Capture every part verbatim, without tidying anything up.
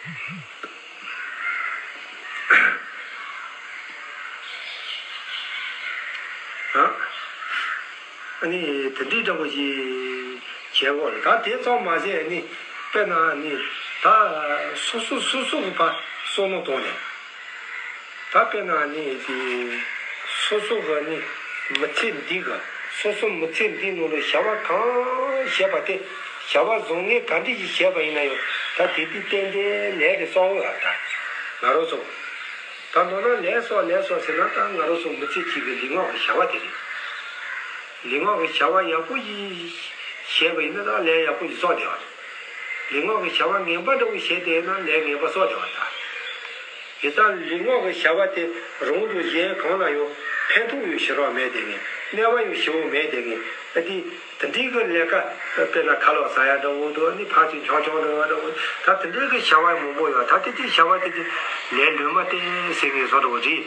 ཨ་ནི་དེ་འདྲའི་འདྲ་བོ་ཞིག་བྱེད་དགོས་རེད། ད་དེ་ཙམ་མ་ཟད་ནི་དཔེར་ན་ནི་ད་སོ་སོ་སོ་སོ་གི་ཕར་བསམ་བློ་བཏང་ནས། ད་དཔེར་ན་ནི་དེ་སོ་སོ་གི་ནི་མི་ཚེ་འདི་གི་སོ་སོ་མི་ཚེ་འདིའི་ནང་ལ་བྱ་བ་གང་བྱས་པ་དེ་བྱ་བ་བཟང་ངན་ག་འདྲ་ཞིག་བྱས་པ་ཡིན་ན་ཡང་ད་དེ་དུས་གཏན་གཏན་ལས་དེ་གསོག་འོས་པ། ད་ང་རང་ཚོ་ད་མདོར་ན་ལས་གསོག་ལས་གསོག་ཟེར་ན་ད་ང་རང་ཚོ་མི་ཚེ་གཅིག་གི་ལུས་ངག་གི་བྱ་བ་དེ་རེད། ལུས་ངག་གི་བྱ་བ་ཡག་པོ་ཞིག་བྱས་པ་ཡིན་ན་ད་ལས་ཡག་པོ་ཞིག་གསོག་བསྡད་པ་རེད། ལུས་ངག་གི་བྱ་བ་ངན་པ་འདྲ་བོ་བྱས་བསྡད་ན་ལས་ངན་པ་གསོག་བསྡད་པ་རེད། ད་དེ་ལྟར་ལུས་ངག་གི་བྱ་བ་དེ་རང་དང་གཞན་གང་ལ་ཡང་ཕན་ཐོགས་ཡང་ཞེ་དྲག་མེད་དེ་ངས་གནོད་པ་ཡང་ཞེ་པོ་མེད་དེ་ངས་ཨ་དེ་དེ་འདྲའི་གི་ལས་ཀ་དཔེར་ན་ཁ་ལག་ཟ་ཡ་འདྲ་བོ་དང་ནི་ཕར་ཚུར་འཆམ་འཆམ་འདྲ་བོ་འདྲ་བོ་ད་དེ་འདྲའི་གི་བྱ་བ་མང་པོ་ཡོད། ད་དེ་དེ་བྱ་བ་དེ་དེ་ལས་ལོན་མ་བསྟེན་ཟེར་ངས་བཟོ་འདྲ་བོ་རེད།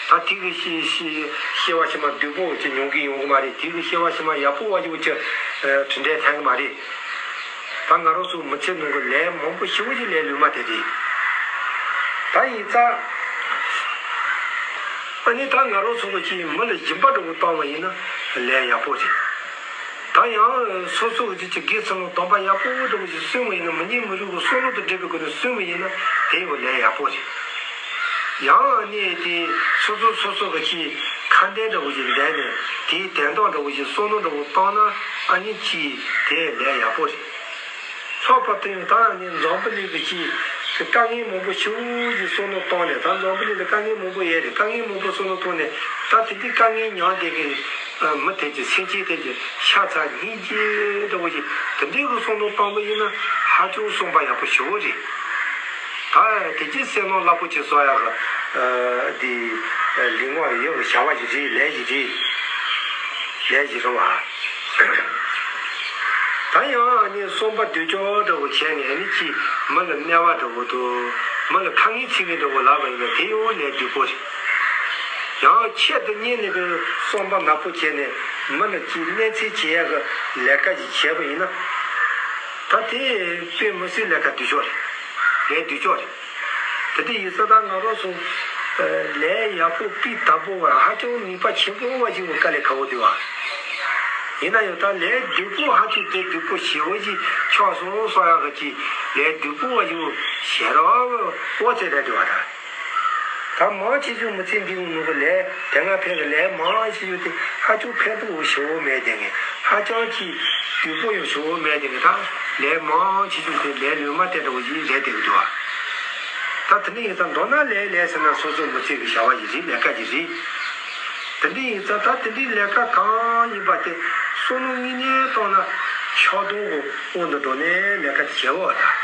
ད་དེ་གི་སྐྱེ་སྐྱེ་སྐྱེ་བ་ཕྱི་མ་སྡུག་པོ་ཅིག་མྱོང་གི་ཡོང་གི་མ་རེད། དེ་གི་སྐྱེ་བ་ཕྱི་མ་ཡག་པོ་བ་ཅིག་ཅིག་དྲིན་དྲན་ཐེབས་གི་མ་རེད། ད་ང་རང་ཚོ་མི་ཚེ་ནང་གི་ལས་མང་པོ་ཞེ་པོ་ཅིག་ལས་ལོན་མ་དེ་རེད། ད་ཡིན་ཙང་ཨ་ནི་ད་ང་རང་ཚོ་གི་ཅིག་མི་ལ་སྦྱིན་པ་འདྲ་བོ་བཏང་བ་ཡིན་ན་ལས་ཡག་པོ་རེད། ད་ཡང་སོ་སོ་གི་ཅིག་ཅིག་དགེ་ཚུལ་སློང་དམ་པ་ཡག་པོ་འདྲ་བོ་ཞིག་གསོས་པ་ཡིན་ན་མི་ཉན་མི་རུང་གི་བསམ་བློ་དང་འབྲེལ་བའི་སྒོ་ནས་གསོས་པ་ཡིན་ན་དེ་ཡང་ལས་ཡག་པོ་རེད། ཡང་ཨ་ནི་དེ་སོ་སོ་སོ་སོ་གི་ཅིག་ཁ་འདོན་འདྲ་བོ་ཞིག་འདོན་ནས་དེའི་དོན་དག་འདྲ་བོ་ཞིག་བསམ་བློ་འདྲ་བོ་བཏང་ན་ཨ་ནི་ཅིག་དེ་ལས་ཡག་པོ་རེད། ལྷག་པར་དུ་ཡང་ད་ནི་འཛམ་བུ་གླིང་གི་ཅིག་དཀའ་ངལ་མང་པོ་ཞེ་པོ་ཞིག་བསམ་བློ་བཏང་ནས་ད་འཛམ་བུ་གླིང་ལ་དཀའ་ངལ་མང་པོ་ཡོད་རེད། དཀའ་ངལ་མང་པོ་བསམ་བློ་བཏང་ནས་ད་དེ་འདྲའི་དཀའ་ངལ་མྱངས་བསྡད་མཁན་མི་དེ་ཚོ་སེམས་ཅན་དེ་ཚོ་ཤ་ཚ་སྙིང་རྗེ་འདྲ་བོ་ཞིག་དེ་འདྲའི་གི་བསམ་བློ་བཏང་པ་ཡིན་ན་ཧ་ཅང་བསམ་པ་ཡག་པོ་ཞེ་པོ་རེད། ད་དེ་ཅིག་སེམས་ནང་རླབས་པོ་ཆེ་གསོ་ཡག་གི་འདི་ལུས་ངག་ཡིད་གི་བྱ་བ་ཞིག་རེད། ལས་ཞིག་རེད། ལས་ཞིག་རེད་བ། ད་ཡང་ནི་བསམ་པ་འདོད་ཆགས་འདྲ་བོ་བྱས་ནས་ནི་ཅི་མི་ལ་གནོད་པ་འདྲ་བོ་དང་མི་ལ་ཁ་ངན་ཚིག་ངན་འདྲ་བོ་ལབ་པ་ཡིན་ན་དེ་ཡང་ལས་སྡུག་པོ་རེད། ཡང་ཆེད་དུ་གཉེར་ནས་པའི་བསམ་པ་ནག་པོ་བྱས་ནས་མི་ལ་ཅི་གནོད་འཚེ་བྱེད་ཡག་གི་ལས་ཀ་ཞིག་བྱས་པ་ཡིན་ན་ད་དེ་དཔེ་མི་སྲིད་ལས་ཀ་སྡུག་ཤོས་རེད། ལས་སྡུག་ཤོས་རེད། དེ་དུས་ཡིན་ཙང་ད་ང་རང་ཚོ་ལས་ཡག་པོ་སྤུས་དག་པོ་བ་ཧ་ཅང་ནུས་པ་ཆེན་པོ་བ་ཞིག་དགོས་དཀའ་ལས་ཁག་པོ་འདུག་བ། ཡིན་ན་ཡང་ད་ལས་སྡུག་པོ་ཧ་ཅང་དེ་སྡུག་པོ་ཞེ་པོ་ཞིག་ཆགས་སོང་བསམ་ཡག་གི་ཅིག་ལས་སྡུག་པོ་བ་ཞིག་ཞེ་དྲག་འོ་ཙེ་རེད་འདུག་བ་ད། ད་མང་ཆེ་ཤོས་མི་ཚེ་འདིའི་ནང་གི་ལས་དེ་སྔ་ཕན་གི་ལས་མང་ཆེ་ཤོས་དེ་ཧ་ཅང་ཕན་ཐོགས་ཞེ་པོ་མེད་དེ་ངས་ཧ་ཅང་ཅིག་སྡུག་པོ་ཡང་ཞེ་པོ་མེད་དེ་ངས་ད་ལས་མང་ཆེ་ཤོས་དེ་ལས་ལོན་མ་དེ་འདྲ་བོ་ཞིག་རེད་བསྡད་ཀྱི་འདུག་བ། ད་དེ་འདྲ་ཡིན་ཙང་མདོར་ན་ལས་ལས་ཟེར་ན་སོ་སོ་མི་ཚེ་གི་བྱ་བ་ཞིག་རེད། ལས་ཀ་ཞིག་རེད། དེ་འདྲ་ཡིན་ཙང་ད་དེ་འདྲའི་ལས་ཀ་གང་ཡིན་པ་དེ་བསམ་བློ་དངོས་གནས་བཏང་ན་ཆགས་སྡང་གི་དབང་དུ་འགྲོ་ནས་ལས་ཀ་དེ་བྱེད་དགོས་པ་དང་།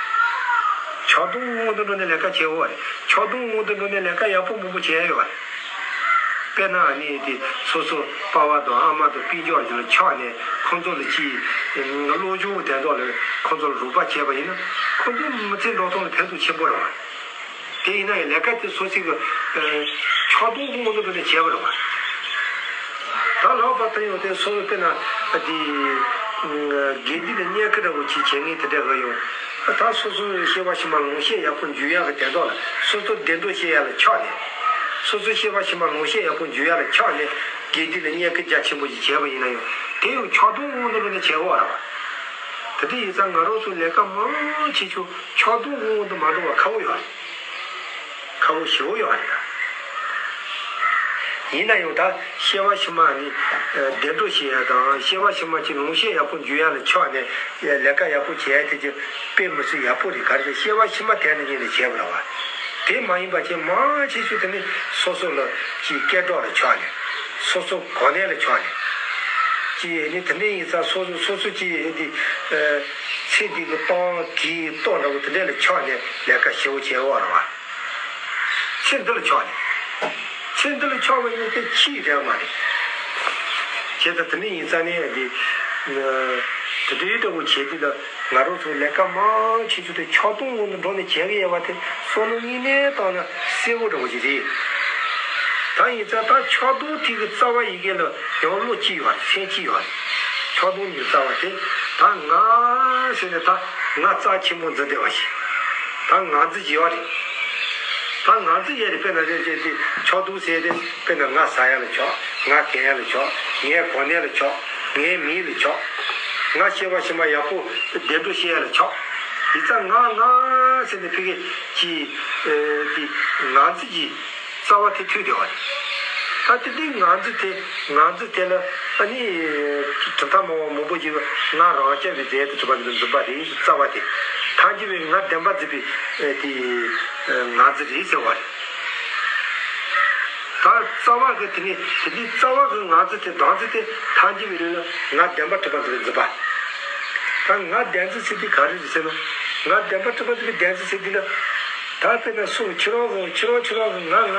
ཆགས་སྡང་གི་དབང་དུ་འགྲོ་ནས་ལས་ཀ་བྱེད་དགོས་པ་རེད། ཆགས་སྡང་དབང་དུ་འགྲོ་ནས་ལས་ཀ་ཡག་པོ་མང་པོ་བྱས་ཡོད་པ་རེད། དཔེར་ན་ཨ་ནི་དེ་སོ་སོ་པ་ཕ་དང་ཨ་མ་དང་སྤུན་ཀྱག་ཅིག་ལ་ཆགས་ནས་ཁོང་ཚོ་ལ་ཅིག་བློ་སྦྱོང་དེ་དག་ལ་ཁོང་ཚོ་ལ་རོགས་པ་བྱས་པ་ཡིན་ན་ཁོང་ཚོའི་མི་ཚེ་འགྲོ་སྟངས་ལ་ཕན་ཐོགས་ཆེན་པོ་རེད་བ། དེ་ཡིན་ན་ཡང་ལས་ཀ་དེ་སོ་སོའི་གི་ཆགས་སྡང་དབང་དུ་འགྲོ་ནས་བྱས་པ་རེད་བ། ད་ལྷག་པར་དུ་ཡང་དེ་སོ་སོ་དཔེར་ན་དེ་དགེ་སྡིག་ལ་བརྙས་བཅོས་འདྲ་བོ་ཅིག་བྱེད་མཁན་དེ་འདྲ་གི་ཡོང་། ད་སོ་སོའི་སྐྱེ་བ་ཕྱི་མ་ལོངས་སྤྱོད་ཡག་པོ་འཇུག་ཡག་གི་དོན་དག་ལ་སོ་སོ་བདེ་འགྲོ་བྱེད་ཡག་ལ་ཆགས་ནས། སོ་སོའི་སྐྱེ་བ་ཕྱི་མ་ལོངས་སྤྱོད་ཡག་པོ་འཇུག་ཡག་ལ་ཆགས་ནས་དགེ་སྡིག་ལ་བརྙས་བཅོས་རྒྱ་ཆེན་པོ་ཞིག་བྱས་པ་ཡིན་ན་ཡང་དེ་ཡང་ཆགས་སྡང་དབང་དུ་འགྲོ་ནས་བྱས་པ་རེད་བ། དེ་འདྲ་ཡིན་ཙང་ང་རང་ཚོ་ལས་ཀ་མང་ཆེ་ཆུང་ཆགས་སྡང་དབང་དུ་མ་འགྲོ་བ་ཁག་པོ་ཡོད་རེད། ཁག་པོ་ཞེ་པོ་ཡོད་རེད་ད། ཡིན་ན་ཡང་ད་སྐྱེ་བ་ཕྱི་མ་ནི་བདེ་འགྲོ་བྱེད་ཡ་དང་སྐྱེ་བ་ཕྱི་མ་གྱི་ལོངས་སྤྱོད་ཡག་པོ་འཇུག་ཡ་ལ་ཆགས་ནས་ལས་ཀ་ཡག་པོ་བྱེད་ཡ་དེ་ཀྱི་དཔེ་མི་སྲིད་ཡག་པོ་རེད། ག་རེ་ཟེར་སྐྱེ་བ་ཕྱི་མ་དེ་ནི་ཉིད་ནས་བྱས་པ་རེད་བ། དེ་མ་ཡིན་པ་ཅན་མང་ཆེ་ཤོས་དེ་ནི་སོ་སོ་ལ་ཅིག་སྐད་གྲགས་ལ་ཆགས་ནས་སོ་སོ་གོ་གནས་ལ་ཆགས་ནས་ཅིག་ནི་དེ་འདྲ་ཡིན་ཙང་སོ་སོ་སོ་སོ་ཅིག་འདི་ཚེ་འདི་གི་སྟོང་གི་ལྟོ་འདྲ་བོ་དེ་འདྲ་ལ་ཆགས་ནས་ལས་ཀ་ཞེ་པོ་བྱས་པ་རེད་བ། ཚེ་འདི་ལ་ཆགས་ནས། ཚེ་འདི་ལ་ཆགས་པ་ཡིན་ན་དེ་ཕྱིའི་རེད་མ་རེད། བྱས་ཙང་དེ་འདྲ་ཡིན་ཙང་ནས་འདི། དེ་འདྲའི་འདྲ་བོ་བྱས་དུས་ལ་ང་རང་ཚོ་ལས་ཀ་མང་ཆེ་ཤོས་དེ་ཆགས་སྡང་དབང་དུ་འགྲོ་ནས་བྱས་ཀྱི་ཡོད་པ་དེ་བསམ་བློ་དངོས་གནས་བཏང་ན་གསལ་པོ་འདྲ་བོ་ཞིག་རེད། ད་ཡིན་ཙང་ད་ཆགས་སྡང་དེ་གི་རྩ་བ་ཡི་གེ་ལ་ཡང་བློ་གཅིག་ཡོད་རེད། སེམས་གཅིག་ཡོད་རེད། ཆགས་སྡང་གི་རྩ་བ་དེ་ད་ང་ཟེར་ནས་ད་ང་རྩ་ཆེན་པོ་འཛིན་བསྡད་པ་ཞིག་ད་ང་རྫི་ཡོད་རེད། ད་ང་རྫི་ཡོད་རེད། དཔེར་ན་རེད་ཅེས་ཏེ་ཆོག་འདུག་ཟེར་ཏེ། དཔེར་ན་ང་ཟ་ཡ་ལ་ཆོག་ང་གྱོན་ཡ་ལ་ཆོག་ངའི་གོ་གནས་ལ་ཆོག་ངའི་མིང་ལ་ཆོག་ང་སྐྱེ་བ་ཕྱི་མ་ཡག་པོ་བདེ་འགྲོ་སྐྱེ་ཡ་ལ་ཆོག་ཡི་ཙང་ང་ང་ཟེར་ནས་ཕ་གི་ཀྱི་ཨེ་དེ་ང་རྫི་ཡི་རྩ་བ་དེ་ཐུག་བསྡད་པ་རེད། ད་དེ་དུས་ང་ཚོ་དེ་ང་ཚོ་དེ་ལ་ཨ་ནི་གྲུབ་མཐའ་སྨྲ་བ་མང་པོ་ཞིག་ང་རང་རྐྱ་བའི་རྫས་དུ་གྲུབ་པ་འདི་འཛིན་པ་རེད། རྩ་བ་དེ་ཐམས་ཅད་པའི་ང་བདེན་པ་འཛིན་པའི་ཨེ་དེ་ང་ཚོ་རེད་ཟེར་བ་རེད། ད་རྩ་བ་གི་དེ་ནི་དེ་དུས་རྩ་བ་གི་ང་ཚོ་དེ་བདག་འཛིན་དེ་ཐམས་ཅད་པའི་ལུས་ལ་ང་བདེན་པ་གྲུབ་པ་འཛིན་པའི་འཛིན་པ། ད་ང་བདེན་འཛིན་ཟེར་དུས་ག་རེ་རེད་ཟེར་ན། ང་བདེན་པ་གྲུབ་པ་འཛིན་པའི་བདེན་འཛིན་ཟེར་དུས་ལ། ད་དཔེར་ན་སུ་ཁྱེད་རང་གི་ཁྱེད་རང་ཁྱེད་རང་གི་ང་ང་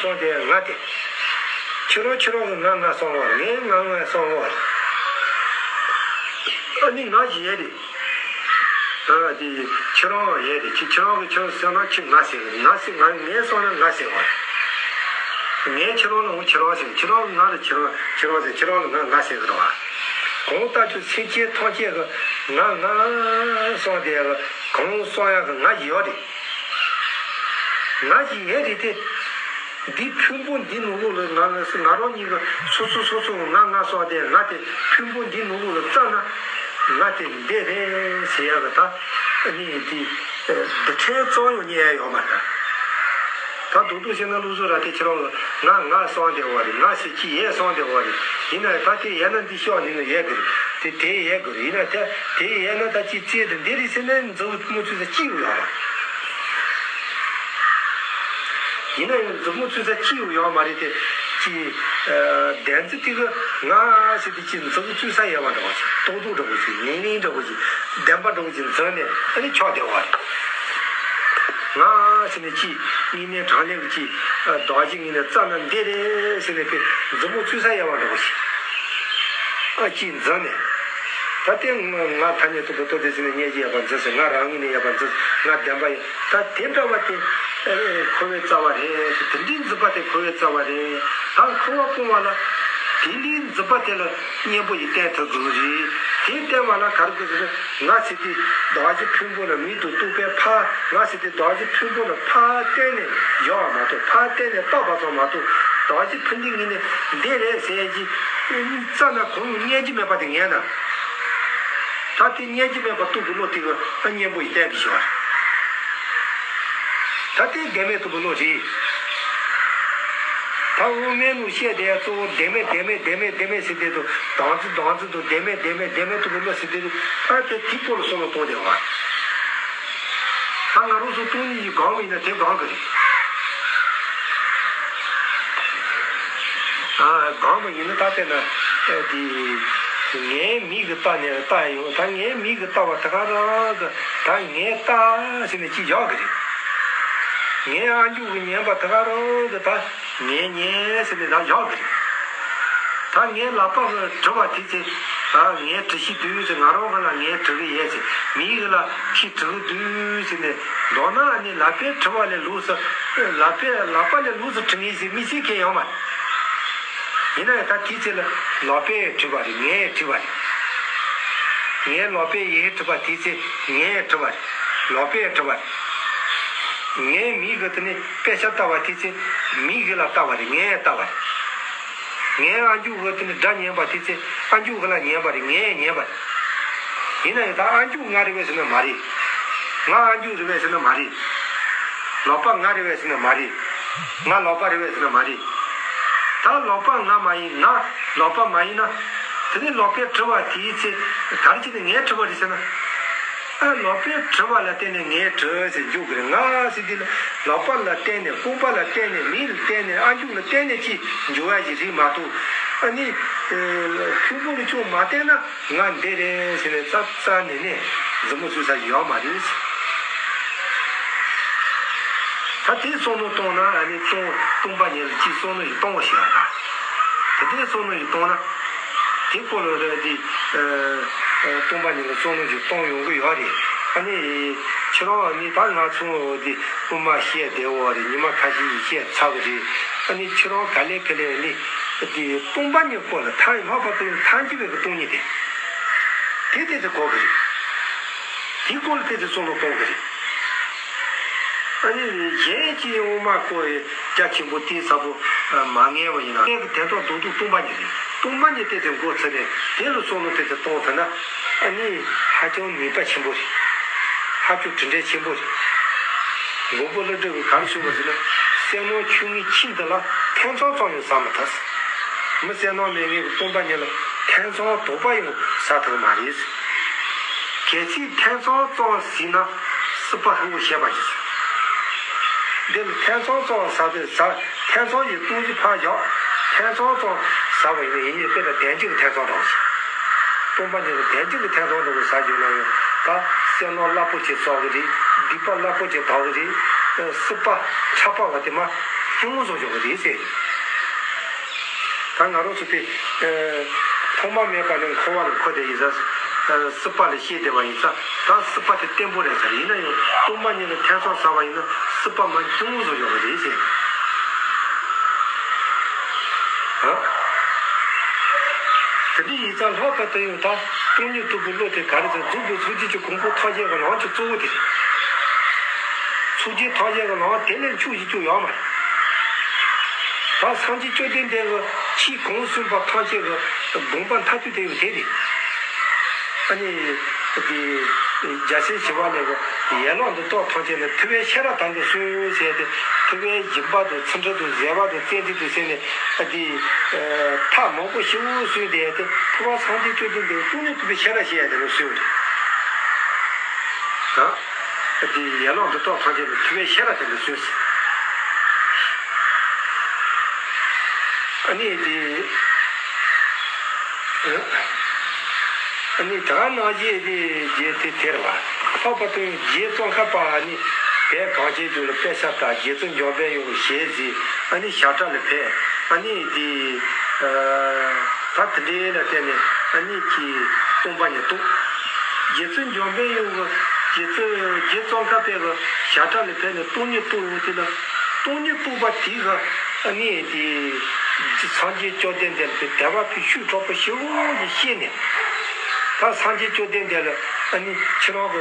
སོང་དེ་ང་དེ། ཁྱེད་རང་ཁྱེད་རང་གི་ང་ང་སོང་བ་རེད། ངའི་ང་ང་སོང་བ་རེད། ཨ་ནི་ང་ཞིག་ཡོད་རེད། ཨ་དེ་ཁྱེད་རང་ཡོད་རེད། ཁྱེད་ཁྱེད་རང་གི་ཁྱེད་རང་ཟེར་ན་ཁྱེད་ང་ཟེར་གི་རེད། ང་ཟེར་ང་ངས་སོང་ན་ང་ཟེར་བ་རེད། ངས་ཁྱེད་རང་ལ་འོ་ཁྱེད་རང་ཟེར། ཁྱེད་རང་ང་ལ་ཁྱེད་རང་ཁྱེད་རང་ཟེར། ཁྱེད་རང་ལ་ང་ང་ཟེར་གི་རེད་བ། གང་ལྟར་ཁྱོད་སེམས་ཅན་ཐམས་ཅད་ཀྱི་ང་ང་སོང་དེ་གང་སོང་ཡག་གི་ང་ཞིག་ཡོད་རེད། ང་ཞིག་ཡོད་རེད་དེ། འདི་ཕུང་པོ་འདི་ནང་ལོགས་ལ་ང་ང་ང་རང་ཉིད་ཀྱི་སོ་སོ་སོ་སོ་ང་ང་སོང་དེ་ང་དེ་ཕུང་པོ་འདི་ནང་ལོགས་ལ་བཙལ་ན་ང་དེ་འདི་རེད་ཟེར་ཡག་གི་ད་ནི་འདི་འདི་ཕྲན་ཙམ་ཡང་རྙེད་ཡག་ཡོད་མ་རེད། ད་རྡོག་རྡོག་བཤད་ན་ལུགས་སྲོལ་ར་དེ་ཁྱེད་རང་ལ་ང་ང་སོང་དེ་བ་རེད། ང་ཟེར་གྱི་ཡས་སོང་དེ་བ་རེད། ཡིན་ན་ད་དེ་ཡས་ན་འདི་ཤོག་ནི་ནི་ཡས་གི་རེད། དེ་དེ་ཡས་གི་རེད། ཡིན་ན་ད་དེ་ཡས་ན་ད་ཅི་རྩེ་དེ་འདི་རེད་ཟེར་ན་མཛུབ་མོ་ཚུད་ས་ཅི་ཡོད་ཡོད་རེད། ཡིན་ན་ཡང་མཛུབ་མོ་ཚུད་ས་ཅི་ཡོད་ཡོད་མ་རེད་དེ། ཅི་བདེན་ཚིག་དེ་གི་ང་ཟེར་དེ་ཅི་མཛུབ་ཚུད་ས་ཡས་པ་འདྲ་བ་ཅིག་ཏོག་ཏོག་འདྲ་བོ་ཅིག་ཡིན་ཡིན་འདྲ་བོ་ཅིག་བདེན་པ་འདྲ་བོ་ཅིག་འཛིན་ནས་ཨ་ནི་ཆོག་བསྡད་པ་རེད། ང་ཟེར་ནས་ཅི་དངོས་གནས་དྲང་གནས་ཀྱི་ཅི་བདག་གཞན་གཉིས་ནས་རྩ་ན་འདི་རེད་ཟེར་ནས་པའི་མཛུབ་མོ་ཚུད་ས་ཡལ་བ་འདྲ་བོ་ཞིག་ཨ་ཅི་འཛིན་ནས། ད་ལྟའི་ང་ང་ཐ་སྙད་དུ་བུ་ཏོ་དེ་ཟེར་ནས་སྙད་ཀྱི་ཡལ་བ་འཛིན་ཟེར། ང་རང་ངོས་ནས་ཡལ་བ་འཛིན་ཟེར། ང་བདེན་པ་ཡིན། ད་དེ་འདྲ་བ་དེ་འཁོར་བའི་རྩ་བ་རེད། དེ་འདྲའི་འཛིན་པ་དེ་འཁོར་བའི་རྩ་བ་རེད། ད་འཁོར་བ་སྤོང་བ་ལ་དེ་འདྲའི་འཛིན་པ་དེ་ལ་གཉེན་པོ་ཡིས་བསྟེན་ཐུབ་དགོས་རེད། དེ་བསྟེན་པ་ལ་ག་རེ་དགོས་ཟེར་ན། ང་ཟེར་དེ་བདག་གཞན་ཕུང་པོ་ལ་མིང་དུ་གཏུགས་པའི་ཕར། ང་ཟེར་དེ་བདག་གཞན་ཕུང་པོ་ལ་ཕར་བསྟན་ནས་བཞག་པ་མ་གཏོགས། ཕར་བསྟན་ནས་བཏགས་པ་ཙམ་མ་གཏོགས། བདག་གཞན་ཕུང་འདི་ངེས་ནས་འདི་རེད་ཟེར་གྱི་རྩ་ན་གང་ཡང་རྙེད་ཀྱི་མེད་པ་དེ་ངས་ན། ད་དེ་རྙེད་ཀྱི་མེད་པ་སྟོང་པའི་བློ་དེ་གི་ཨ་གཉེན་པོ་ཡིས་བསྟན་གྱི་ཞོར། ད་དེ་བདེན་མེད་སྟོང་པའི་བློ་རེད། ད་དབུ་མའི་ནང་བཤད་དེ་གཙོ་བོ་བདེན་མེད་བདེན་མེད་བདེན་མེད་བདེན་མེད་ཟེར་དེ་དང་། བདག་འཛིན་བདག་འཛིན་དང་། བདེན་མེད་བདེན་མེད་བདེན་མེད་སྟོང་པའི་བློ་ཟེར་དེ་དང་། ད་དེ་དེ་སྐོར་ལ་བསམ་བློ་གཏོང་བསྡད་པ། ད་ང་རང་ཚོ་སྟོང་ཉིད་ཀྱིས་སྒོམ་པ་ཡིན་ན་དེ་སྒོམ་གི་རེད། ཨ་སྒོམ་པ་ཡིན་ན་ད་དཔེར་ན་ཨ་དེ་ངའི་མིག་གིས་བལྟས་ནས་བལྟས་ཡོང་། ད་ངའི་མིག་གིས་བལྟས་པ་དེ་ག་རང་གི་ད་ངས་བལྟས་ཟེར་ནས་ཅིག་བཞག་གི་རེད། ངའི་ཨ་མཆོག་གིས་ཉན་པ་དེ་ག་རང་གི་ད་ངས་ཉན་ཟེར་ནས་ད་བཞག་གི་རེད། ད་ངའི་ལག་པ་གིས་བྲུས་པ་དེ་ཚེ། ཨ་ངས་བྲུས་ཤི་འདུག་ཟེར། ང་རང་གི་ལ་ངས་བྲུས་གི་ཡོད་ཟེར། མིག་གི་ལ་ཁྱེད་བྲུས་གི་འདུག་ཟེར་ནས། མདོར་ན་ཨ་ནི་ལག་པས་བྲུས་པ་ལས་ལོགས་སུ། ལག་པས་ལག་པ་ལས་ལོགས་སུ་བྲུས་ངེས་ཟེར་དམིགས་བསལ་གང་ཡང་ཡོད་མ་རེད། ཡིན་ན་ཡང་ད་དེ་ཚེ་ལ་ལག་པས་བྲུས་པ་རེད། ངས་བྲུས་པ་རེད། ངའི་ལག་པས་ཡིད་བྲུས་པ་དེ་ཚེ་ངས་བྲུས་པ་རེད། ལག་པས་བྲུས་པ་རེད། ངའི་མིག་གིས་དེ་ནས་དཔེ་ཆ་ལྟ་བ་དེ་ཚེ་མིག་གི་ལ་ལྟ་བ་རེད། ངས་ལྟ་བ་རེད། ངའི་ཨ་མཆོག་གིས་དེ་ནས་སྒྲ་ཉན་པ་དེ་ཚེ་ཨ་མཆོག་གི་ལ་ཉན་པ་རེད། ངས་ཉན་པ་རེད། ཡིན་ན་ཡང་ད་ཨ་མཆོག་ང་རེད་པས་ཟེར་ན་མ་རེད། ང་ཨ་མཆོག་རེད་པས་ཟེར་ན་མ་རེད། ལག་པ་ང་རེད་པས་ཟེར་ན་མ་རེད། ང་ལག་པ་རེད་པས་ཟེར་ན་མ་རེད། ད་ལག་པ་ང་མ་ཡིན། ང་ལག་པ་མ་ཡིན་ན། དེ་ནས་ལག་པས་བྲུས་པ་དེའི་ཚེ་ག་རེ་བྱས་ནས་ངས་བྲུས་པ་རེད་ཟེར་ན། ཨ་ལག་པས་བྲུས་པ་ལ་བརྟེན་ནས་ངས་བྲུས་ཟེར་འཇུག་གི་རེད། ང་ཟེར་དེ་ལ་ལག་པ་ལ་བརྟེན་ནས། རྐང་པ་ལ་བརྟེན་ནས། མིག་ལ་བརྟེན་ནས། ཨ་མཆོག་ལ་བརྟེན་ནས་ཅིག་འཇུག་ཡ་ཞིག་རེད་མ་གཏོགས། ཨ་ནི་ཕུང་པོ་ལ་ཅུང་མ་བརྟེན་ན། ང་འདི་རེད་ཟེར་ནས་རྩ་རྩ་ནས་ནས་མཛུབ་མོ་ཚུད་ས་ཡོད་མ་རེད། ད་དེ་བསམ་བློ་གཏོང་ན། ཨ་ནི་སྟོང་སྟོང་པ་ཉིད་ལ་ཅིག་བསམ་བློ་ཞིག་གཏོང་བ་ཞིག་ཡོད་ད། དེ་དེ་བསམ་བློ་ཞིག་གཏོང་ན། དེ་སྐོར་ལ་རེད་དེ། ཨ་ཨ་སྟོང་པ་ཉིད་ལ་བསམ་བློ་ཞིག་གཏོང་ཡོང་གི་ཡོད་རེད། ཨ་ནི་ཁྱེད་རང་ཨ་ནི་ད་ང་ཚོ་འདི་དབུ་མ་བཤད་བསྡད་ཡོད་རེད། ཉི་མ་ཁ་ཤས་ཤིག་བཤད་ཚར་བ་རེད། ཨ་ནི་ཁྱེད་རང་ག་ལེ་ག་ལེ་ནི་དེ་སྟོང་པ་ཉིད་སྐོར་ལ་ཐག་ལྷག་པར་དུ་ཐལ་འགྱུར་བའི་གི་སྟོང་ཉིད་དེ། དེ་དེ་དེ་གོ་གི་རེད། དེ་སྐོར་ལ་དེ་དེ་བསམ་བློ་གཏོང་གི་རེད། ཨ་ནི་གཞན་གྱིས་འོ་མ་བསྐོལ་བའི་རྒྱ་ཆེན་པོ་དེའི་ས་བོན་མ་ངེས་པ་ཡིན་ན། གནས་ཀྱི་དོན་དག་རྡོག་རྡོག་སྟོང་པ་ཉིད་རེད། སྟོང་པ་ཉིད་དེ་དེ་མགོ་ཚོས་ནས་དེ་ལ་བསམ་བློ་དེ་དེ་གཏོང་ཐུབ་ན། ཨ་ནི་ཧ་ཅང་ནུས་པ་ཆེན་པོ་རེད། ཧ་ཅང་གྲུབ་འབྲས་ཆེན་པོ་རེད། མགོན་པོ་ཀླུ་སྒྲུབ་ཀྱིས་ག་རེ་གསུངས་པ་ཟེར་ན། བསོད་ནམས་ཆུང་ངུའི་ཁྱིམ་འདི་ལ་ཐེ་ཚོམ་ཙམ་ཡང་ཟ་མི་ཐུབ། མི་བསོད་ནམས་མེད་མཁན་གྱི་སྟོང་པ་ཉིད་ལ་ཐེ་ཚོམ་དོགས་པ་ཡང་ཟ་ཐུབ་མ་རེད། གལ་སྲིད་ཐེ་ཚོམ་ཙམ་ཟིན་ན་སྲིད་པ་ལྷུང་བ་ཤེས་པ་ཡིན། འདི་ལ་ཐེ་ཚོམ་ཙམ་ཟ་དུས་ཟ། ཐེ་ཚོམ་གྱི་སྟོང་གཞི་ཕར་བཞག། ཐེ་ཚོམ་ཙམ་ཟ་བ་ཡིན་ན་ཡིན་ནའི་དཔེ་ལ་དོན་གཅིག་གི་ཐེ་ཚོམ་འདྲ་བོ་ཞིག་སྟོང་པ་ཉིད་ལ་དོན་གཅིག་གི་ཐེ་ཚོམ་འདྲ་བོ་ཟ་རྒྱུ་ན་ཡང་ད་བསོད་ནམས་རླབས་པོ་ཆེ་བསགས་གི་རེད། སྡིག་པ་རླབས་པོ་ཆེ་དག་གི་རེད། སྲིད་པ་ཕྲ་བ་བ་དེ་མར་ཉུང་ངུ་བཟོ་ཆོག་གི་རེད་ཟེར། ད་ང་རང་ཚོ་དེ་ཐོག་མ་མེད་པ་ནས་འཁོར་བ་ལ་འཁོར་བསྡད་ཡིན་ཙང་། སྲིད་པ་ལ་སྐྱེས་བསྡད་པ་ཡིན་ཙང་ད་སྲིད་པ་དེ་བརྟན་པོ་རེད་ཟེར། ཡིན་ན་ཡང་སྟོང་པ་ཉིད་ལ་ཐེ་ཚོམ་ཟ་བ་ཡིན་ན་སྲིད་པ་མར་ཉུང་ངུ་བཟོ་ཡོང་གི་རེད་ཟེར། ཨ། དེ་འདྲ་ཡིན་ཙང་ལྷག་པར་དུ་ཡང་ད་སྟོང་ཉིད་རྟོགས་པའི་བློ་དེ་ག་རེ་ཟེར། རྫོགས་པའི་སངས་རྒྱས་ཀྱི་གོ་འཕང་ཐམས་ཅད་ཀྱི་ལམ་གྱི་གཙོ་བོ་དེ་རེད། སངས་རྒྱས་ཐམས་ཅད་ཀྱི་ལམ་དེ་ལས་ཕྱོགས་བཞི་བཅུ་ཡོད་མ་རེད། ད་སངས་རྒྱས་བཅོམ་ལྡན་འདས་ཀྱི་ཆོས་གོང་གསུངས་པ་ཐམས་ཅད་ཀྱི་དགོངས་པ་མཐའ་གཅིག་ཏུ་ཡོད་དེ་རེད། ཨ་ནི། དེ། རྒྱལ་སྲས་ཞི་བ་ལྷས་ཀྱི་ཡན་ལག་འདི་དག་ཐམས་ཅད་ནི་ཐུབ་པས་ཤེས་རབ་དམ་དུ་གསུངས་ཟེར་ཏེ། ཐུབ་པའི་སྦྱིན་པ་དང་ཚིག་འབྲུ་དང་བཟོད་པ་དང་བརྩོན་འགྲུས་དང་ཟེར་ནས་དེ་ཐབས་མང་པོ་ཞེ་པོ་གསུངས་ཏེ། དེ་ཐུབ་པ་སངས་རྒྱས་བཅོམ་ལྡན་འདས་སྟོང་ཉིད་རྟོགས་པའི་ཤེས་རབ་ཞེས་ཡ་དེ་ནས་གསུངས་ཏེ། ད། དེ་ཡན་ལག་འདི་དག་ཐམས་ཅད་ནི་ཐུབ་པའི་ཤེས་རབ་དམ་དུ་གསུངས་ཟེར། ཨ་ནི་དེ། ཨ་ནི་ད་ག་ནང་བཞིན་དེ་རྗེ་དེ་དེར་བ། ལྷག་པར་དུ་རྗེ་ཙོང་ཁ་པ་ཨ་ནི་བོད་གངས་ཅན་ལྗོངས་ལ་དཔེ་ཆ་ལྟ། རྗེ་བཙུན་འཇམ་དཔལ་དབྱངས་ཞལ་གཟིགས། ཨ་ནི་ཞབས་ཁྲ་ལ་ཕེབས། ཨ་ནི་དེ། ད་དེ་འདྲའི་ལ་བརྟེན་ནས་ཨ་ནི་ཀྱི་སྟོང་པ་ཉིད་རྟོགས། རྗེ་བཙུན་འཇམ་དཔལ་དབྱངས་ཀྱི་རྗེ་བཙུན་རྗེ་ཙོང་ཁ་པའི་གི་ཞབས་ཁྲ་ལ་ཕེབས་ནས་སྟོང་ཉིད་རྟོགས་ཡོང་དུས་ལ། སྟོང་ཉིད་རྟོགས་པ་དེ་གི་ཨ་ནི་དེ་སངས་རྒྱས་བཅོམ་ལྡན་འདས་ལ་དེ་དད་པ་ཕུལ། ཤུགས་དྲག་པོ་ཞེ་པོ་ཞིག་སྐྱེས་ནས། ད་སངས་རྒྱས་བཅོམ་ལྡན་འདས་ལ་ཨ་ནི་ཁྱེད་རང་གི་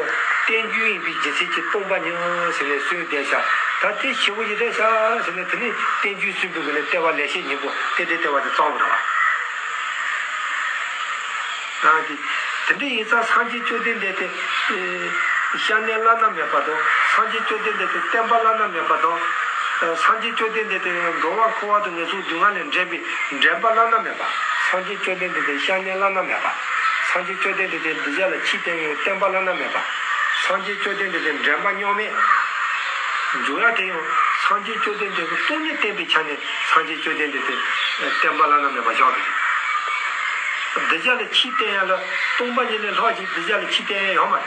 རྟེན་འབྱུང་ཡིན་པའི་རྒྱུ་མཚན་གྱིས་སྟོང་པ་ཉིད་ཟེར་ནས་གསུངས་བསྡད་ཤག་ད་དེ་ཞེ་པོ་ཞིག་རེད་ཤག་ཟེར་ནས། དེ་ནས་རྟེན་འབྱུང་གསུམ་པོའི་སྒོ་ནས་ལྟེ་བ་ལེགས་བཤད་སྙིང་པོ་དེ་འདྲའི་ལྟེ་བ་དེ་བརྩམས་པ་རེད་བ། ཨ་དེ། དེ་འདྲ་ཡིན་ཙང་སངས་རྒྱས་བཅོམ་ལྡན་འདས་དེ། ཨེ། སྐྱབས་གནས་བླ་ན་མེད་པ་དང་། སངས་རྒྱས་བཅོམ་ལྡན་འདས་དེ་བསྟན་པ་བླ་ན་མེད་པ་དང་། ཨེ། སངས་རྒྱས་བཅོམ་ལྡན་འདས་དེ་འགྲོ་བ་འཁོར་བ་དང་ངན་སོང་སྡུག་བསྔལ་ལས་འདྲེན་པའི་འདྲེན་པ་བླ་ན་མེད་པ། སངས་རྒྱས་བཅོམ་ལྡན་འདས་དེ་སྐྱབས་གནས་བླ་ན་མེད་པ། སངས་རྒྱས་བཅོམ་ལྡན་འདས་དེ་གདུལ་བྱ་ལ་ཆོས་སྟོན་མཁན་བསྟན་པ་བླ་ན་མེད་པ། སངས་རྒྱས་བཅོམ་ལྡན་འདས་དེ་འདྲེན་པ་མཉམ་མེད། འཇུག་ཡ་དེ་ཡང་སངས་རྒྱས་བཅོམ་ལྡན་འདས་ཀྱི་སྟོང་ཉིད་བསྟན་པའི་ཆ་ནས་སངས་རྒྱས་བཅོམ་ལྡན་འདས་དེ་བསྟན་པ་བླ་ན་མེད་པ་བཞག་གི་རེད། གདུལ་བྱ་ལ་ཆོས་སྟོན་ཡ་ལ་སྟོང་པ་ཉིད་ལས་ལྷག་ཅིག་གདུལ་བྱ་ལ་ཆོས་སྟོན་ཡ་ཡོད་མ་རེད།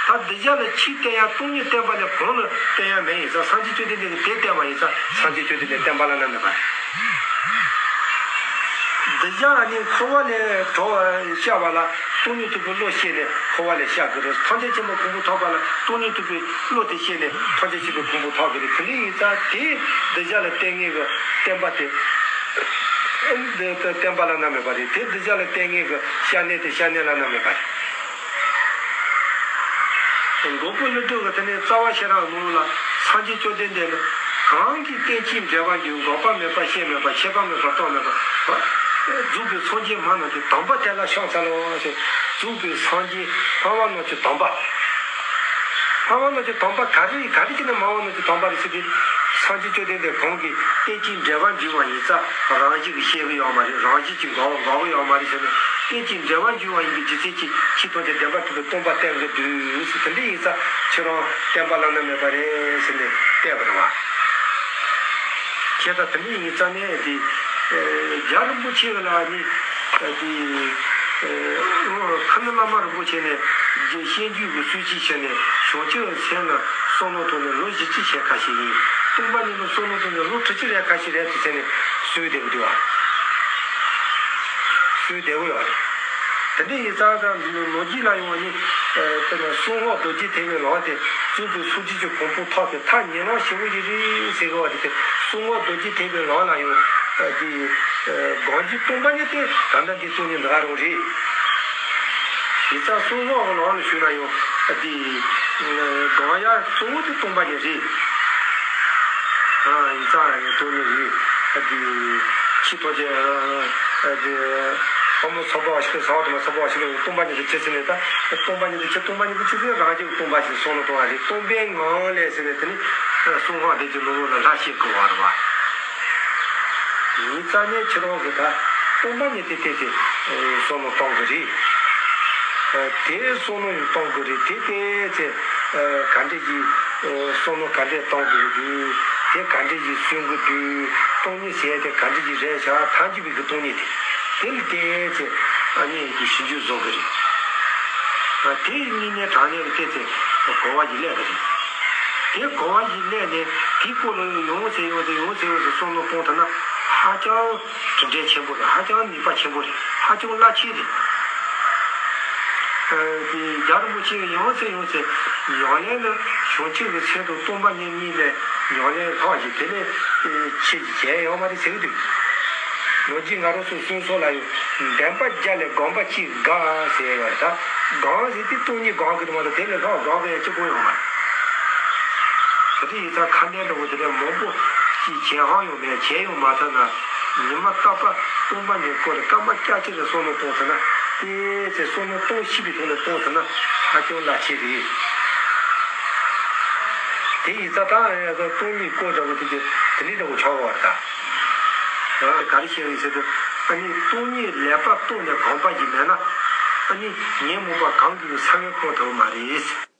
ད་གདུལ་བྱ་ལ་ཆོས་སྟོན་ཡ་སྟོང་ཉིད་བསྟན་པ་ལས་གོང་ལ་སྟོན་ཡ་མེད་ཡིན་ཙང་། སངས་རྒྱས་བཅོམ་ལྡན་འདས་ཀྱིས་དེ་བསྟན་པ་ཡིན་ཙང་། སངས་རྒྱས་བཅོམ་ལྡན་འདས་བསྟན་པ་བླ་ན་མེད་པ་རེད། གདུལ་བྱ་ནི་འཁོར་བ་ལས་གྲོལ་བར་ཤར་བ་ལ་སྟོང་ཉིད་རྟོགས་པའི་བློ་སྐྱེས་ནས་འཁོར་བ་ལས་ཤར་དགོས་རེད། ཐམས་ཅད་མཁྱེན་པའི་གོ་འཕང་ཐོབ་པ་ལ་སྟོང་ཉིད་རྟོགས་པའི་བློ་དེ་སྐྱེས་ནས་ཐམས་ཅད་མཁྱེན་པའི་གོ་འཕང་ཐོབ་དགོས་རེད། དེ་འདྲ་ཡིན་ཙང་དེ་གདུལ་བྱ་ལ་བསྟན་མཁན་གྱི་བསྟན་པ་དེ། འདི་བསྟན་པ་བླ་ན་མེད་པ་རེད། དེ་གདུལ་བྱ་ལ་བསྟན་མཁན་གྱི་སྐྱབས་གནས་དེ་སྐྱབས་གནས་བླ་ན་མེད་པ་རེད། མགོན་པོ་ཀླུ་སྒྲུབ་ཀྱིས་དེ་ནས་རྩ་བ་ཤེས་རབ་ནང་ལ་སངས་རྒྱས་བཅོམ་ལྡན་འདས་ནི་གང་གིས་རྟེན་ཅིང་འབྲེལ་བར་འབྱུང་། འགོག་པ་མེད་པ་ཤེས་མེད་པ། ཁྱད་པར་མེད་པ་རྟོག་མེད་པ། རྫོགས་པའི་སངས་རྒྱས་སྨྲ་རྣམས་ཀྱི་དམ་པ་དེ་ལ་ཕྱག་འཚལ་ལོ་ཞེས། རྫོགས་པའི་སངས་རྒྱས་སྨྲ་བ་རྣམས་ཀྱི་དམ་པ། སྨྲ་བ་རྣམས་ཀྱི་དམ་པ་ག་རེ་ག་རེ་བྱས་ནས་སྨྲ་བ་རྣམས་ཀྱི་དམ་པ་རེད་ཟེར་དུས། སངས་རྒྱས་བཅོམ་ལྡན་འདས་གང་གིས་རྟེན་ཅིང་འབྲེལ་བར་འབྱུང་བ་ཡིན་ཙང་རང་བཞིན་གྱིས་ཤེས་ཀྱི་ཡོད་མ་རེད། རང་བཞིན་གྱིས་འགོག་འགོག་གི་ཡོད་མ་རེད་ཟེར་ནས། རྟེན་ཅིང་འབྲེལ་བར་འབྱུང་བ་ཡིན་པའི་རྒྱུ་མཚན་གྱིས་ཆོས་ཐམས་ཅད་བདེན་པར་གྲུབ་པའི་སྟོང་པ་བསྟན་དགོས་འདུག་ཟེར། དེ་འདྲ་ཡིན་ཙང་ཁྱེད་རང་བསྟན་པ་བླ་ན་མེད་པ་རེད་ཟེར་ནས་བསྟན་པ་རེད་བ། ཁྱེད་ད་དེ་འདྲ་ཡིན་ཙང་ནས་དེ། ཨེ། རྒྱལ་རིན་པོ་ཆེ་ལ་ནི། ཨེ། དེ། ཨེ། ཁ་ནི་བླ་མ་རིན་པོ་ཆེ་ནས་རྗེ་སྤྱན་རྒྱུད་ཀྱི་སྲོལ་ཅིག་བྱས་ནས་བྱང་ཆུབ་སེམས་ལ་བསམ་བློ་བཏང་ནས་ལོ་བཞི་བཅུ་ཞེ་ཁ་ཤས་ཡིན། སྟོང་པ་ཉིད་ལ་བསམ་བློ་བཏང་ནས་ལོ་དྲུག་ཅུ་རེ་ཁ་ཤས་རེད་དུ་ཟེར་ནས་གསོལ་བསྡད་ཀྱི་འདུག་བ། གསོལ་བསྡད་ཀྱི་ཡོད་རེད། དེ་འདྲ་ཡིན་ཙང་ད་ལོ་རྒྱུས་ལ་ཡོང་བ་ནི། ཨ། དཔེར་ན་གསང་སྔགས་རྡོ་རྗེ་ཐེག་པའི་ལམ་དེ་རྫོགས་པའི་སངས་རྒྱས་ཀྱི་གོ་འཕང་ཐོབ་པའི་ཐབས་ཉེ་ལམ་ཞེ་པོ་ཞིག་རེད་ཟེར་གི་བ་དེ། དེ་གསང་སྔགས་རྡོ་རྗེ་ཐེག་པའི་ལམ་ལ་ཡང་། ཨ། དེ། ཨ། གང་ཞིག་སྟོང་པ་ཉིད་དེ་ད་ལྟ་འདི་སྟོང་ཉིད་འདི་ག་རང་རེད། ཡིན་ཙང་གསང་སྔགས་ཀྱི་ལམ་ལ་ཞུགས་ན་ཡང་། ཨ། དེ། ཨ། ཡང་ཡང་གཙོ་བོ་དེ་སྟོང་པ་ཉིད་རེད། ཨ་ཡིག་ཚང་ཡང་སྟོང་ཉིད་རེད། ཨ་དེ་ཕྱི་ཐོག་ཅན་ཨ་དེ་ཕོ་མོ་ཚོགས་པ་ཞིག་ཚོགས་དང་ཚོགས་པ་ཞིག་སྟོང་པ་ཉིད་དུ་ཅི་ཟེར་ནས་ད་སྟོང་པ་ཉིད་དུ་ཅི་སྟོང་པ་ཉིད་དུ་ཅི་ཟེར་རང་རྒྱུད་སྟོང་པ་ཞིག་བསམ་བློ་གཏོང་བ་རེད། སྟོང་པའི་ངང་ལས་ཟེར་བའི་དེ་ནི་གསང་སྔགས་འདི་ཀྱི་ནང་ལོགས་ལ་ལྷ་ཞིག་གི་བར་བ། ཡིན་ཙང་ནས་ཁྱེད་རང་གིས་ད་སྟོང་པ་ཉིད་དེ་བལྟས་ཏེ་བསམ་བློ་གཏོང་གི་རེད། དེ་བསམ་བློ་ཡང་གཏོང་དགོས་རེད། དེ་བལྟས་ཚེ་ག་འདྲ་ཞིག་བསམ་བློ་ག་འདྲ་གཏོང་དགོས་འདུག་དེ་ག་འདྲ་ཞིག་བསམ་དགོས་འདུག་སྟོང་ཉིད་ཟེར་དེ་ག་འདྲ་ཞིག་རེད་བཞག་ཐམས་ཅད་པའི་གི་སྟོང་ཉིད་དེ་དེ་ལ་བལྟས་ཚེ་ཨ་ནི་ཡིན་གྱི་ཞིབ་འཇུག་བཟོ་གི་རེད། དེ་གཉིས་གནས་དྲང་གནས་ལ་བལྟས་ཚེ་གོ་བ་ཞིག་སླེབས་གི་རེད། དེ་གོ་བ་ཞིག་སླེབས་ནས་དེའི་སྐོར་ལ་ཡོང་ཟེར་ཡོང་ཟེར་ཡོང་ཟེར་ཡོང་ཟེར་བསམ་བློ་གཏོང་ཐུབ་ན་ཧ་ཅང་གྲུབ་འབྲས་ཆེན་པོ་རེད། ཧ་ཅང་ནུས་པ་ཆེན་པོ་རེད། ཧ་ཅང་རླབས་ཆེན་རེད། ཨ་དེ་རྒྱལ་བ་རིན་པོ་ཆེ་ཡང་སེ་ཡང་སེ་ཡང་ལན་ནི་བྱང་ཆུབ་ཀྱི་སེམས་དང་སྟོང་པ་ཉིད་གཉིས་ལས་ཡང་ལན་ལྷག་ཅིག་དེ་ལས་ཨེ་ཆེ་ཅིག་གཞན་ཡོད་མ་རེད་ཟེར་གི་འདུག་ལོ་རྒྱུས་ང་རང་ཚོའི་གསུང་སྲོལ་ལ་ཡང་བདེན་པ་བརྒྱ་ལས་སྒོམ་པ་གཅིག་འགག་ཟེར་ཡོད་རེད། ད་སྒོམ་ཟེར་དེ་སྟོང་ཉིད་སྒོམ་གི་འདུག་མ་གཏོགས་དེ་ལས་ལྷག་སྒོམ་གི་ཡང་གཅིག་པོ་ཡོད་མ་རེད། ད་དེ་ཡིན་ཙང་ཁ་འདོན་འདྲ་བོ་དེ་འདྲ་མང་པོ་ཅིག་བྱེད་ཧང་ཡོང་མེད་བྱེད་ཡོང་མ་ཐུབ་ན། ཉི་མ་རྟག་པར་སྟོང་པ་ཉིད་སྐོར་ལ་སྐར་མ་སྐར་གཅིག་ལ་བསམ་བློ་གཏོང་ཐུབ་ན། དེ་ཚེ་བསམ་བློ་གཏོང་ཤེས་པའི་ཐོག་ནས་གཏོང་ཐུབ་ན་ཧ་ཅང་རླབས་ཆེན་རེད། དེ་ཡིན་ཙང་ད་ཡང་སྟོང་ཉིད་སྐོར་འདྲ་བོ་དེ་དེ་དེ་འདྲ་འདྲ་བོ་ཆགས་ཡོད་རེད་ད། ཡང་ག་རེ་བཤད་ཡོད་ཟེར་དུས་ཨ་ནི་སྟོང་ཉིད་ལེགས་པར་རྟོགས་ནས་གོམས་པ་ཞིག་མེད་ན་ཨ་ནི་ཉོན་མོངས་པ་གང་གིས་ཡང་ས་བོན་སྤང་ཐུབ་མ་རེད།